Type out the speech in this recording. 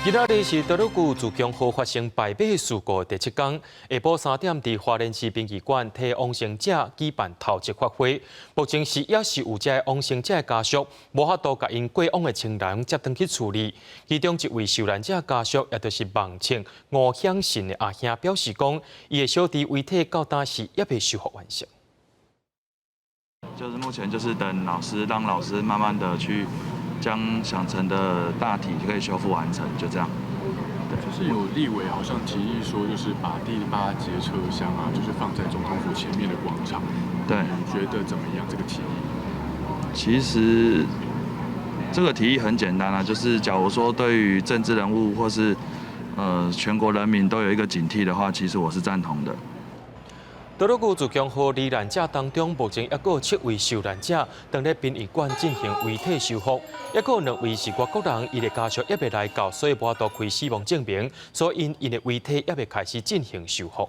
今仔日是多樂郡自強號發生敗火事故的第七天，下晡3點，佇花蓮市殯儀館替往生者舉辦頭七法會。目前是猶是有這个往生者的家屬，無法度共𪜶過往的親人接轉去厝裡。其中一位受難者家屬，也就是孟姓吳顯信的阿兄表示講，伊的小弟遺體到今是猶未修復完成。就是目前就是等老師，讓老師慢慢的去將想成的大體就可以修復完成，就這樣。對，就是有立委好像提議說，就是把第八節車廂啊，就是放在總統府前面的廣場。對，你覺得怎麼樣？這個提議？其實這個提議很簡單啊，就是假如說對於政治人物或是全國人民都有一個警惕的話，其實我是贊同的。多樂郡自強號罹難者當中，目前猶閣有七位受難者當咧殯儀館進行遺體修復，猶閣有兩位是外國人，𪜶的家屬猶未來到，所以無法度開死亡證明，所以𪜶的遺體猶未開始進行修復。